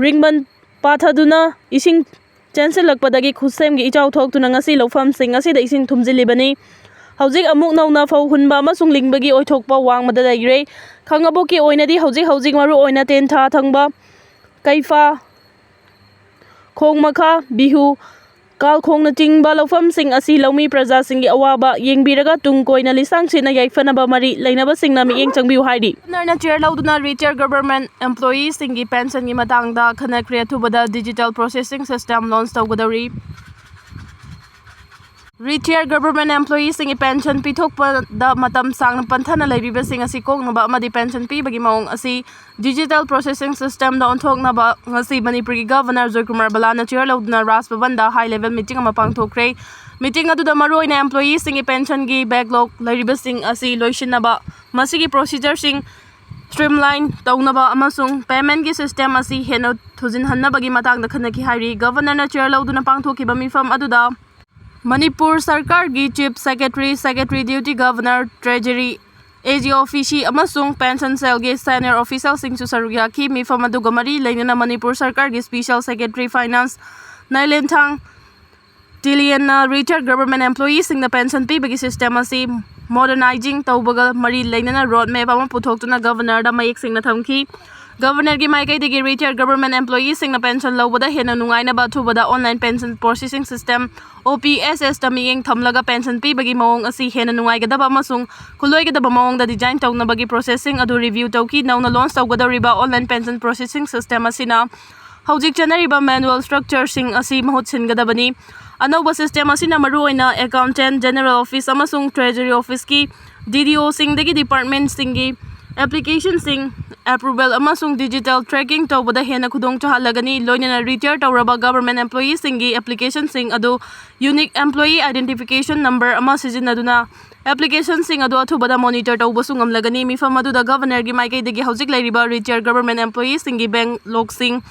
ꯔꯤꯡꯕꯟ ꯄꯥꯊꯗꯨꯅ ꯏꯁꯤꯡ ꯆꯦꯟꯁꯤꯜꯂꯛꯄꯗꯒꯤ ꯈꯨꯠꯁꯦꯝꯒꯤ ꯏꯆꯥꯎ ꯊꯣꯛꯇꯨꯅ ꯉꯁꯤ ꯂꯧꯐꯝꯁꯤꯡ ꯑꯁꯤꯗ ꯏꯁꯤꯡ ꯊꯨꯝꯖꯤꯜꯂꯤꯕꯅꯤ꯫ ꯍꯧꯖꯤꯛ ꯑꯃꯨꯛ ꯅꯧꯅ ꯐꯧ ꯍꯨꯟꯕ ꯑꯃꯁꯨꯡ ꯂꯤꯡꯕꯒꯤ ꯑꯣꯏꯊꯣꯛꯄ ꯋꯥꯡꯃꯗ ꯂꯩꯔꯦ꯫ ꯈꯥꯉꯕꯣꯛꯀꯤ ꯑꯣꯏꯅꯗꯤ ꯍꯧꯖꯤꯛ ꯍꯧꯖꯤꯛ ꯃꯔꯨ ꯑꯣꯏꯅ ꯇꯦꯟꯊꯥ ꯊꯪꯕ, ꯀꯩꯐꯥ, ꯈꯣꯡꯃꯈꯥ, ꯕꯤꯍꯨ, ꯀꯥꯜꯈꯣꯡꯅꯆꯤꯡꯕ ꯂꯧꯐꯝꯁꯤꯡ ꯑꯁꯤ ꯂꯧꯃꯤ ꯄ꯭ꯔꯖꯥꯁꯤꯡꯒꯤ ꯑꯋꯥꯕ ꯌꯦꯡꯕꯤꯔꯒ ꯇꯨꯡ ꯀꯣꯏꯅ ꯂꯤꯁꯥꯡ ꯁꯤꯠꯅ ꯌꯥꯏꯐꯅꯕ ꯃꯔꯤ ꯂꯩꯅꯕꯁꯤꯡꯅ ꯃꯤꯠꯌꯦꯡ ꯆꯪꯕꯤꯌꯨ ꯍꯥꯏꯔꯤ꯫ ꯒꯚꯔꯅꯔꯅ ꯆꯤꯌꯔ ꯂꯧꯗꯨꯅ ꯔꯤꯇꯥꯌꯔ ꯒꯚꯔꯟꯃꯦꯟꯠ ꯑꯦꯝꯄ꯭ꯂꯣꯌꯤꯁꯤꯡꯒꯤ ꯄꯦꯟꯁꯟꯒꯤ ꯃꯇꯥꯡꯗ ꯈꯟꯅꯈ꯭ꯔꯦ꯫ ꯑꯊꯨꯕꯗ ꯗꯤꯖꯤꯇꯦꯜ ꯄ꯭ꯔꯣꯁꯦꯁꯤꯡ ꯁꯤꯁꯇꯦꯝ ꯂꯣꯟꯆ ꯇꯧꯒꯗꯧꯔꯤ꯫ ꯔꯤꯇꯥꯌꯔ ꯒꯚꯔꯟꯃꯦꯟꯠ ꯑꯦꯝꯄ꯭ꯂꯣꯌꯤꯁꯤꯡꯒꯤ ꯄꯦꯟꯁꯟ ꯄꯤꯊꯣꯛꯄꯗ ꯃꯇꯝ ꯁꯥꯡꯅ ꯄꯟꯊꯅ ꯂꯩꯔꯤꯕꯁꯤꯡ ꯑꯁꯤ ꯀꯣꯛꯅꯕ ꯑꯃꯗꯤ ꯄꯦꯟꯁꯟ ꯄꯤꯕꯒꯤ ꯃꯑꯣꯡ ꯑꯁꯤ ꯗꯤꯖꯤꯇꯦꯜ ꯄ꯭ꯔꯣꯁꯦꯁꯤꯡ ꯁꯤꯁꯇꯦꯝꯗ ꯑꯣꯟꯊꯣꯛꯅꯕ ꯉꯁꯤ ꯃꯅꯤꯄꯨꯔꯒꯤ ꯒꯚꯔꯅꯔ ꯖꯣꯏꯀꯨꯃꯥꯔ ꯕꯂꯥꯅ ꯆꯤꯌꯔ ꯂꯧꯗꯨꯅ ꯔꯥꯖ ꯚꯕꯟꯗ ꯍꯥꯏ ꯂꯦꯚꯦꯜ ꯃꯤꯇꯤꯡ ꯑꯃ ꯄꯥꯡꯊꯣꯛꯈ꯭ꯔꯦ꯫ ꯃꯤꯇꯤꯡ ꯑꯗꯨꯗ ꯃꯔꯨꯑꯣꯏꯅ ꯑꯦꯝꯄ꯭ꯂꯣꯌꯤꯁꯤꯡꯒꯤ ꯄꯦꯟꯁꯟꯒꯤ ꯕꯦꯛꯂꯣꯛ ꯂꯩꯔꯤꯕꯁꯤꯡ ꯑꯁꯤ ꯂꯣꯏꯁꯤꯟꯅꯕ, ꯃꯁꯤꯒꯤ ꯄ꯭ꯔꯣꯁꯤꯖꯔꯁꯤꯡ ꯁ꯭ꯇ꯭ꯔꯤꯝꯂꯥꯏꯟ ꯇꯧꯅꯕ ꯑꯃꯁꯨꯡ ꯄꯦꯃꯦꯟꯒꯤ ꯁꯤꯁꯇꯦꯝ ꯑꯁꯤ ꯍꯦꯟꯅ ꯊꯨꯖꯤꯟꯍꯟꯅꯕꯒꯤ ꯃꯇꯥꯡꯗ ꯈꯟꯅꯈꯤ ꯍꯥꯏꯔꯤ꯫ ꯒꯚꯔꯅꯔꯅ ꯆꯤꯌꯔ ꯂꯧꯗꯨꯅ ꯄꯥꯡꯊꯣꯛꯈꯤꯕ ꯃꯤꯐꯝ ꯑꯗꯨꯗ ꯃꯅꯤꯄꯨꯔ ꯁꯔꯀꯥꯔꯒꯤ chief secretary, secretary duty governor, treasury, A G ꯑꯣꯐꯤꯁꯤ ꯑꯃꯁꯨꯡ ꯄꯦꯟꯁꯟ ꯁꯦꯜꯒꯤ ꯁꯦꯅꯤꯌꯔ ꯑꯣꯐꯤꯁꯤꯌꯦꯜꯁꯤꯡꯁꯨ ꯁꯔꯨꯛ ꯌꯥꯈꯤ꯫ ꯃꯤꯐꯝ ꯑꯗꯨꯒ ꯃꯔꯤ ꯂꯩꯅꯅ ꯃꯅꯤꯄꯨꯔ ꯁꯔꯀꯥꯔꯒꯤ ꯁ꯭ꯄꯤꯁꯦꯜ ꯁꯦꯀ꯭ꯔꯦꯇꯔꯤ ꯐꯥꯏꯅꯥꯟꯁ ꯅꯥꯏꯂꯦꯟꯊꯥꯡ ꯇꯤꯂꯤꯌꯟꯅ ꯔꯤꯇꯥꯌꯔ ꯒꯚꯔꯟꯃꯦꯟꯠ ꯑꯦꯝꯄ꯭ꯂꯣꯌꯤꯁꯤꯡꯗ ꯄꯦꯟꯁꯟ ꯄꯤꯕꯒꯤ ꯁꯤꯁꯇꯦꯝ ꯑꯁꯤ ꯃꯣꯗꯔꯅꯥꯏꯖꯤꯡ ꯇꯧꯕꯒ ꯃꯔꯤ ꯂꯩꯅꯅ ꯔꯣꯗ ꯃꯦꯞ ꯑꯃ ꯄꯨꯊꯣꯛꯇꯨꯅ ꯒꯚꯔꯅꯔꯗ ꯃꯌꯦꯛ ꯁꯦꯡꯅ ꯊꯝꯈꯤ꯫ ꯒꯚꯔꯅꯔꯒꯤ ꯃꯥꯏꯀꯩꯗꯒꯤ ꯔꯤꯇꯥꯌꯔ ꯒꯚꯔꯟꯃꯦꯟꯠ ꯑꯦꯝꯄ꯭ꯂꯣꯌꯤꯁꯤꯡꯅ ꯄꯦꯟꯁꯟ ꯂꯧꯕꯗ ꯍꯦꯟꯅ ꯅꯨꯡꯉꯥꯏꯅꯕ ꯑꯊꯨꯕꯗ ꯑꯣꯟꯂꯥꯏꯟ ꯄꯦꯟꯁꯟ ꯄ꯭ꯔꯣꯁꯦꯁꯤꯡ ꯁꯤꯁꯇꯦꯝ, ꯑꯣ ꯄꯤ ꯑꯦꯁ ꯑꯦꯁꯇ ꯃꯤꯠꯌꯦꯡ ꯊꯝꯂꯒ ꯄꯦꯟꯁꯟ ꯄꯤꯕꯒꯤ ꯃꯑꯣꯡ ꯑꯁꯤ ꯍꯦꯟꯅ ꯅꯨꯡꯉꯥꯏꯒꯗꯕ ꯑꯃꯁꯨꯡ ꯈꯨꯠꯂꯣꯏꯒꯗꯕ ꯃꯑꯣꯡꯗ ꯗꯤꯖꯥꯏꯟ ꯇꯧꯅꯕꯒꯤ ꯄ꯭ꯔꯣꯁꯦꯁꯁꯤꯡ ꯑꯗꯨ ꯔꯤꯚ꯭ꯌꯨ ꯇꯧꯈꯤ꯫ ꯅꯧꯅ ꯂꯣꯟꯆ ꯇꯧꯒꯗꯧꯔꯤꯕ ꯑꯣꯟꯂꯥꯏꯟ ꯄꯦꯟꯁꯟ ꯄ꯭ꯔꯣꯁꯦꯁꯤꯡ ꯁꯤꯁꯇꯦꯝ ꯑꯁꯤꯅ ꯍꯧꯖꯤꯛ ꯆꯠꯅꯔꯤꯕ ꯃꯦꯅꯨꯑꯦꯜ ꯁ꯭ꯇ꯭ꯔꯛꯆꯔꯁꯤꯡ ꯑꯁꯤ ꯃꯍꯨꯠ ꯁꯤꯟꯒꯗꯕꯅꯤ꯫ ꯑꯅꯧꯕ ꯁꯤꯁꯇꯦꯝ ꯑꯁꯤꯅ ꯃꯔꯨꯑꯣꯏꯅ ꯑꯦꯀꯥꯎꯟꯇꯦꯟꯠ ꯖꯦꯅꯔꯦꯜ ꯑꯣꯐꯤꯁ ꯑꯃꯁꯨꯡ ꯇ꯭ꯔꯦꯖꯔꯤ ꯑꯣꯐꯤꯁꯀꯤ ꯗꯤ ꯗꯤ ꯑꯣꯁꯤꯡꯗꯒꯤ ꯗꯤꯄꯥꯔꯠꯃꯦꯟꯠꯁꯤꯡꯒꯤ ꯑꯦꯄ꯭ꯂꯤꯀꯦꯁꯟꯁꯤꯡ ꯑꯦꯄ꯭ꯔꯨꯚꯦꯜ ꯑꯃꯁꯨꯡ ꯗꯤꯖꯤꯇꯦꯜ ꯇ꯭ꯔꯦꯀꯤꯡ ꯇꯧꯕꯗ ꯍꯦꯟꯅ ꯈꯨꯗꯣꯡ ꯆꯥꯍꯜꯂꯒꯅꯤ, ꯂꯣꯏꯅꯅ ꯔꯤꯇꯥꯌꯔ ꯇꯧꯔꯕ ꯒꯚꯔꯟꯃꯦꯟꯠ ꯑꯦꯝꯄ꯭ꯂꯣꯌꯤꯁꯤꯡꯒꯤ ꯑꯦꯄ꯭ꯂꯤꯀꯦꯁꯟꯁꯤꯡ ꯑꯗꯨ ꯌꯨꯅꯤꯛ ꯑꯦꯝꯄ꯭ꯂꯣꯌꯤ ꯑꯥꯏꯗꯦꯟꯇꯤꯐꯤꯀꯦꯁꯟ ꯅꯝꯕꯔ ꯑꯃ ꯁꯤꯖꯤꯟꯅꯗꯨꯅ ꯑꯦꯄ꯭ꯂꯤꯀꯦꯁꯟꯁꯤꯡ ꯑꯗꯨ ꯑꯊꯨꯕꯗ ꯃꯣꯅꯤꯇꯔ ꯇꯧꯕꯁꯨ ꯉꯝꯂꯒꯅꯤ꯫ ꯃꯤꯐꯝ ꯑꯗꯨꯗ ꯒꯚꯔꯅꯔꯒꯤ ꯃꯥꯏꯀꯩꯗꯒꯤ ꯍꯧꯖꯤꯛ ꯂꯩꯔꯤꯕ ꯔꯤꯇꯥꯌꯔ ꯒꯚꯔꯟꯃꯦꯟꯠ ꯑꯦꯝꯄ꯭ꯂꯣꯌꯤꯁꯤꯡꯒꯤ ꯕꯦꯡꯛ ꯂꯣꯛꯁꯤꯡ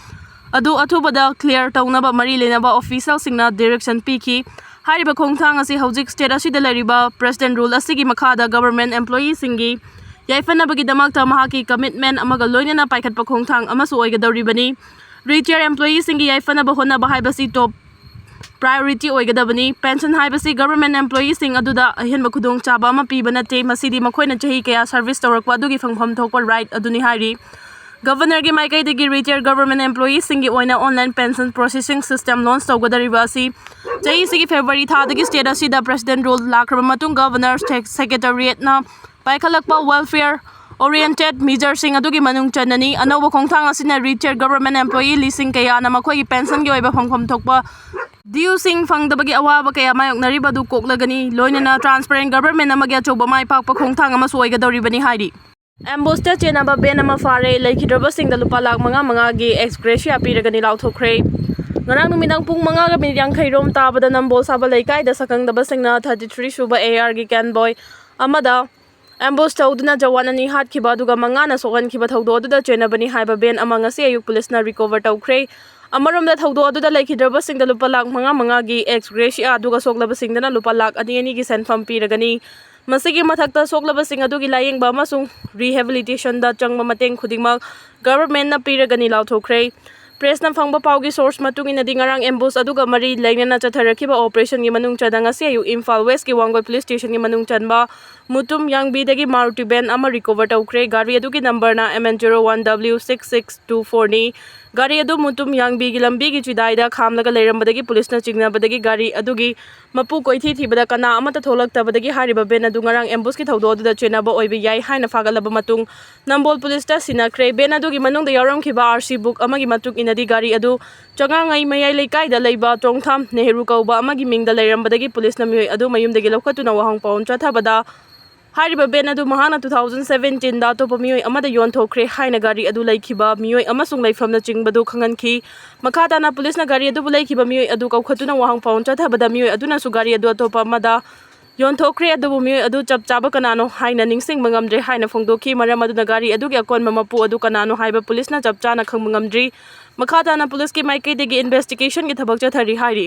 ꯑꯗꯨ ꯑꯊꯨꯕꯗ ꯀ꯭ꯂꯤꯌꯥꯔ ꯇꯧꯅꯕ ꯃꯔꯤ ꯂꯩꯅꯕ ꯑꯣꯐꯤꯁꯤꯌꯦꯜꯁꯤꯡꯅ ꯗꯤꯔꯦꯛꯁꯟ ꯄꯤꯈꯤ꯫ ꯍꯥꯏꯔꯤꯕ ꯈꯣꯡꯊꯥꯡ ꯑꯁꯤ ꯍꯧꯖꯤꯛ ꯁ꯭ꯇꯦꯠ ꯑꯁꯤꯗ ꯂꯩꯔꯤꯕ ꯄ꯭ꯔꯦꯁꯤꯗꯦꯟꯠ ꯔꯨꯜ ꯑꯁꯤꯒꯤ ꯃꯈꯥꯗ ꯒꯚꯔꯟꯃꯦꯟꯠ ꯑꯦꯝꯄ꯭ꯂꯣꯌꯤꯁꯤꯡꯒꯤ ꯌꯥꯏꯐꯅꯕꯒꯤꯗꯃꯛꯇ ꯃꯍꯥꯛꯀꯤ ꯀꯃꯤꯠꯃꯦꯟꯠ ꯑꯃꯒ ꯂꯣꯏꯅꯅ ꯄꯥꯏꯈꯠꯄ ꯈꯣꯡꯊꯥꯡ ꯑꯃꯁꯨ ꯑꯣꯏꯒꯗꯧꯔꯤꯕꯅꯤ꯫ ꯔꯤꯇꯥꯌꯔ ꯑꯦꯝꯄ꯭ꯂꯣꯌꯤꯁꯤꯡꯒꯤ ꯌꯥꯏꯐꯅꯕ ꯍꯣꯠꯅꯕ ꯍꯥꯏꯕꯁꯤ ꯇꯣꯞ ꯄ꯭ꯔꯥꯏꯑꯣꯔꯤꯇꯤ ꯑꯣꯏꯒꯗꯕꯅꯤ꯫ ꯄꯦꯟꯁꯟ ꯍꯥꯏꯕꯁꯤ ꯒꯚꯔꯟꯃꯦꯟꯠ ꯑꯦꯝꯄ꯭ꯂꯣꯌꯤꯁꯤꯡ ꯑꯗꯨꯗ ꯑꯍꯦꯟꯕ ꯈꯨꯗꯣꯡꯆꯥꯕ ꯑꯃ ꯄꯤꯕ ꯅꯠꯇꯦ, ꯃꯁꯤꯗꯤ ꯃꯈꯣꯏꯅ ꯆꯍꯤ ꯀꯌꯥ ꯁꯔꯚꯤꯁ ꯇꯧꯔꯛꯄ ꯑꯗꯨꯒꯤ ꯐꯪꯐꯝ ꯊꯣꯛꯄ ꯔꯥꯏꯠ ꯑꯗꯨꯅꯤ ꯍꯥꯏꯔꯤ꯫ ꯒꯚꯔꯅꯔꯒꯤ ꯃꯥꯏꯀꯩꯗꯒꯤ ꯔꯤꯇꯥꯌꯔ ꯒꯚꯔꯟꯃꯦꯟꯠ ꯑꯦꯝꯄ꯭ꯂꯣꯌꯤꯁꯤꯡꯒꯤ ꯑꯣꯏꯅ online pension processing system launch ꯇꯧꯒꯗꯧꯔꯤꯕ ꯑꯁꯤ ꯆꯍꯤꯁꯤꯒꯤ ꯐꯦꯕ꯭ꯔꯨꯋꯥꯔꯤ ꯊꯥꯗꯒꯤ ꯁ꯭ꯇꯦꯠ ꯑꯁꯤꯗ ꯄ꯭ꯔꯦꯁꯤꯗꯦꯟꯠ ꯔꯨꯜ ꯂꯥꯛꯈ꯭ꯔꯕ ꯃꯇꯨꯡ ꯒꯚꯔꯅꯔ ꯁꯦꯛ-, ꯁꯦꯀ꯭ꯔꯦꯇꯦꯔꯤꯌꯦꯠꯅ ꯄꯥꯏꯈꯠꯂꯛꯄ ꯋꯦꯜꯐꯤꯌꯔ ꯑꯣꯔꯤꯌꯦꯟꯇꯦꯗ ꯃꯤꯖꯔꯁꯤꯡ ꯑꯗꯨꯒꯤ ꯃꯅꯨꯡ ꯆꯟꯅꯅꯤ꯫ ꯑꯅꯧꯕ ꯈꯣꯡꯊꯥꯡ ꯑꯁꯤꯅ ꯔꯤꯇꯥꯌꯔ ꯒꯚꯔꯟꯃꯦꯟꯠ ꯑꯦꯝꯄ꯭ꯂꯣꯌꯤ ꯂꯤꯁꯤꯡ ꯀꯌꯥꯅ ꯃꯈꯣꯏꯒꯤ ꯄꯦꯟꯁꯟꯒꯤ ꯑꯣꯏꯕ ꯐꯪꯐꯝ ꯊꯣꯛꯄ ꯗ꯭ꯌꯨꯁꯤꯡ ꯐꯪꯗꯕꯒꯤ ꯑꯋꯥꯕ ꯀꯌꯥ ꯃꯥꯌꯣꯛꯅꯔꯤꯕ ꯑꯗꯨ ꯀꯣꯛꯂꯒꯅꯤ, ꯂꯣꯏꯅꯅ ꯇ꯭ꯔꯥꯟꯁꯄꯦꯔꯦꯟꯠ ꯒꯚꯔꯟꯃꯦꯟꯠ ꯑꯃꯒꯤ ꯑꯆꯧꯕ ꯃꯥꯏ ꯄꯥꯛꯄ ꯈꯣꯡꯊꯥꯡ ꯑꯃꯁꯨ ꯑꯣꯏꯒꯗꯧꯔꯤꯕꯅꯤ ꯍꯥꯏꯔꯤ꯫ ꯑꯦꯝꯕꯨꯁꯇ ꯆꯦꯟꯅꯕ ꯕꯦꯟ ꯑꯃ ꯐꯥꯔꯦ, ꯂꯩꯈꯤꯗ꯭ꯔꯕꯁꯤꯡꯗ ꯂꯨꯄꯥ ꯂꯥꯈ ꯃꯉꯥ ꯃꯉꯥꯒꯤ ꯑꯦꯛꯁ ꯒ꯭ꯔꯦꯁꯤꯌꯥ ꯄꯤꯔꯒꯅꯤ ꯂꯥꯎꯊꯣꯛꯈ꯭ꯔꯦ꯫ ꯉꯔꯥꯡ ꯅꯨꯃꯤꯗꯥꯡ ꯄꯨꯡ ꯃꯉꯥꯒ ꯃꯤꯅꯤꯠ ꯌꯥꯡꯈꯩ ꯔꯣꯝ ꯇꯥꯕꯗ ꯅꯝꯕꯣꯜ ꯁꯥꯕ ꯂꯩꯀꯥꯏꯗ ꯁꯛꯈꯪꯗꯕꯁꯤꯡꯅ ꯊꯥꯔꯇꯤ ꯊ꯭ꯔꯤ ꯁꯨꯕ ꯑꯦ ꯑꯥꯔꯒꯤ ꯀꯦꯟꯕꯣꯏ ꯑꯃꯗ ꯑꯦꯝꯕꯨꯁ ꯇꯧꯗꯨꯅ ꯖꯋꯥꯟ ꯑꯅꯤ ꯍꯥꯠꯈꯤꯕ ꯑꯗꯨꯒ ꯃꯉꯥꯅ ꯁꯣꯛꯍꯟꯈꯤꯕ ꯊꯧꯗꯣꯛ ꯑꯗꯨꯗ ꯆꯦꯟꯅꯕꯅꯤ ꯍꯥꯏꯕ ꯕꯦꯟ ꯑꯃ ꯉꯁꯤ ꯑꯌꯨꯛ ꯄꯨꯂꯤꯁꯅ ꯔꯤꯀꯣꯚꯔ ꯇꯧꯈ꯭ꯔꯦ꯫ ꯑꯃꯔꯣꯝꯗ ꯊꯧꯗꯣꯛ ꯑꯗꯨꯗ ꯂꯩꯈꯤꯗ꯭ꯔꯕꯁꯤꯡꯗ ꯂꯨꯄꯥ ꯂꯥꯈ ꯃꯉꯥ ꯃꯉꯥꯒꯤ ꯑꯦꯛꯁ ꯒ꯭ꯔꯦꯁꯤꯌꯥ ꯑꯗꯨꯒ ꯁꯣꯛꯂꯕꯁꯤꯡꯗꯅ ꯂꯨꯄꯥ ꯂꯥꯈ ꯑꯅꯤ ꯑꯅꯤꯒꯤ ꯁꯦꯟꯐꯝ ꯄꯤꯔꯒꯅꯤ꯫ ꯃꯁꯤꯒꯤ ꯃꯊꯛꯇ ꯁꯣꯛꯂꯕꯁꯤꯡ ꯑꯗꯨꯒꯤ ꯂꯥꯌꯦꯡꯕ ꯑꯃꯁꯨꯡ ꯔꯤꯍꯦꯕꯤꯂꯤꯇꯦꯁꯟꯗ ꯆꯪꯕ ꯃꯇꯦꯡ ꯈꯨꯗꯤꯡꯃꯛ ꯒꯚꯔꯟꯃꯦꯟꯠꯅ ꯄꯤꯔꯒꯅꯤ ꯂꯥꯎꯊꯣꯛꯈ꯭ꯔꯦ꯫ ꯄ꯭ꯔꯦꯁꯅ ꯐꯪꯕ ꯄꯥꯎꯒꯤ ꯁꯣꯔꯁ ꯃꯇꯨꯡ ꯏꯟꯅꯗꯤ ꯉꯔꯥꯡ ꯑꯦꯝꯕꯨꯁ ꯑꯗꯨꯒ ꯃꯔꯤ ꯂꯩꯅꯅ ꯆꯠꯊꯔꯛꯈꯤꯕ ꯑꯣꯄꯔꯦꯁꯟꯒꯤ ꯃꯅꯨꯡ ꯆꯟꯅ ꯉꯁꯤ ꯑꯌꯨꯛ ꯏꯝꯐꯥꯜ ꯋꯦꯁꯀꯤ ꯋꯥꯡꯒꯣꯏ ꯄꯨꯂꯤꯁ ꯁ꯭ꯇꯦꯁꯟꯒꯤ ꯃꯅꯨꯡ ꯆꯟꯕ ꯃꯨꯇꯨꯝ ꯌꯥꯡꯕꯤꯗꯒꯤ ꯃꯥꯔꯨꯇꯤ ꯚꯦꯟ ꯑꯃ ꯔꯤꯀꯣꯚꯔ ꯇꯧꯈ꯭ꯔꯦ꯫ ꯒꯥꯔꯤ ꯑꯗꯨꯒꯤ ꯅꯝꯕꯔꯅ M N zero one W six six two ꯐꯣꯔꯅꯤ꯫ ꯒꯥꯔꯤ ꯑꯗꯨ ꯃꯨꯇꯨꯝ ꯌꯥꯡꯕꯤꯒꯤ ꯂꯝꯕꯤꯒꯤ ꯆꯤꯗꯥꯏꯗ ꯈꯥꯝꯂꯒ ꯂꯩꯔꯝꯕꯗꯒꯤ ꯄꯨꯂꯤꯁꯅ ꯆꯤꯡꯅꯕꯗꯒꯤ ꯒꯥꯔꯤ ꯑꯗꯨꯒꯤ ꯃꯄꯨ ꯀꯣꯏꯊꯤ ꯊꯤꯕꯗ ꯀꯅꯥ ꯑꯃꯠꯇ ꯊꯣꯛꯂꯛꯇꯕꯗꯒꯤ ꯍꯥꯏꯔꯤꯕ ꯚꯦꯟ ꯑꯗꯨ ꯉꯔꯥꯡ ꯑꯦꯝꯕꯨꯁꯀꯤ ꯊꯧꯗꯣꯛ ꯑꯗꯨꯗ ꯆꯦꯟꯅꯕ ꯑꯣꯏꯕ ꯌꯥꯏ ꯍꯥꯏꯅ ꯐꯥꯒꯠꯂꯕ ꯃꯇꯨꯡ ꯅꯝꯕꯣꯜ ꯄꯨꯂꯤꯁꯇ ꯁꯤꯟꯅꯈ꯭ꯔꯦ꯫ ꯚꯦꯟ ꯑꯗꯨꯒꯤ ꯃꯅꯨꯡꯗ ꯌꯥꯎꯔꯝꯈꯤꯕ ꯑꯥꯔ ꯁꯤ ꯕꯨꯛ ꯑꯃꯒꯤ ꯃꯇꯨꯡ ꯏꯟꯅꯗꯤ ꯒꯥꯔꯤ ꯑꯗꯨ ꯆꯉꯥꯉꯩ ꯃꯌꯥꯏ ꯂꯩꯀꯥꯏꯗ ꯂꯩꯕ ꯆꯣꯡꯊꯥꯝ ꯅꯦꯍꯔꯨ ꯀꯧꯕ ꯑꯃꯒꯤ ꯃꯤꯡꯗ ꯂꯩꯔꯝꯕꯗꯒꯤ ꯄꯨꯂꯤꯁꯅ ꯃꯤꯑꯣꯏ ꯑꯗꯨ ꯃꯌꯨꯝꯗꯒꯤ ꯂꯧꯈꯠꯇꯨꯅ ꯋꯥꯍꯪ ꯄꯥꯎꯈꯨꯝ ꯆꯠꯊꯕꯗ ꯍꯥꯏꯔꯤꯕ ꯚꯦꯟ ꯑꯗꯨ ꯃꯍꯥꯛꯅ two thousand seventeen ꯗ ꯑꯇꯣꯞꯄ ꯃꯤꯑꯣꯏ ꯑꯃꯗ ꯌꯣꯟꯊꯣꯛꯈ꯭ꯔꯦ ꯍꯥꯏꯅ ꯒꯥꯔꯤ ꯑꯗꯨ ꯂꯩꯈꯤꯕ ꯃꯤꯑꯣꯏ ꯑꯃꯁꯨꯡ ꯂꯩꯐꯝꯅꯆꯤꯡꯕꯗꯨ ꯈꯪꯍꯟꯈꯤ꯫ ꯃꯈꯥ ꯇꯥꯅ ꯄꯨꯂꯤꯁꯅ ꯒꯥꯔꯤ ꯑꯗꯨꯕꯨ ꯂꯩꯈꯤꯕ ꯃꯤꯑꯣꯏ ꯑꯗꯨ ꯀꯧꯈꯠꯇꯨꯅ ꯋꯥꯍꯪ ꯄꯥꯎꯟ ꯆꯠꯊꯕꯗ ꯃꯤꯑꯣꯏ ꯑꯗꯨꯅꯁꯨ ꯒꯥꯔꯤ ꯑꯗꯨ ꯑꯇꯣꯞꯄ ꯑꯃꯗ ꯌꯣꯟꯊꯣꯛꯈ꯭ꯔꯦ, ꯑꯗꯨꯕꯨ ꯃꯤꯑꯣꯏ ꯑꯗꯨ ꯆꯞ ꯆꯥꯕ ꯀꯅꯥꯅꯣ ꯍꯥꯏꯅ ꯅꯤꯡꯁꯤꯡꯕ ꯉꯝꯗ꯭ꯔꯦ ꯍꯥꯏꯅ ꯐꯣꯡꯗꯣꯛꯈꯤ꯫ ꯃꯔꯝ ꯑꯗꯨꯅ ꯒꯥꯔꯤ ꯑꯗꯨꯒꯤ ꯑꯀꯣꯟꯕ ꯃꯄꯨ ꯑꯗꯨ ꯀꯅꯥꯅꯣ ꯍꯥꯏꯕ ꯄꯨꯂꯤꯁꯅ ꯆꯞ ꯆꯥꯅ ꯈꯪꯕ ꯉꯝꯗ꯭ꯔꯤ꯫ ꯃꯈꯥ ꯇꯥꯅ ꯄꯨꯂꯤꯁꯀꯤ ꯃꯥꯏꯀꯩꯗꯒꯤ ꯏꯟꯚꯦꯁꯇꯤꯒꯦꯁꯟꯒꯤ ꯊꯕꯛ ꯆꯠꯊꯔꯤ ꯍꯥꯏꯔꯤ꯫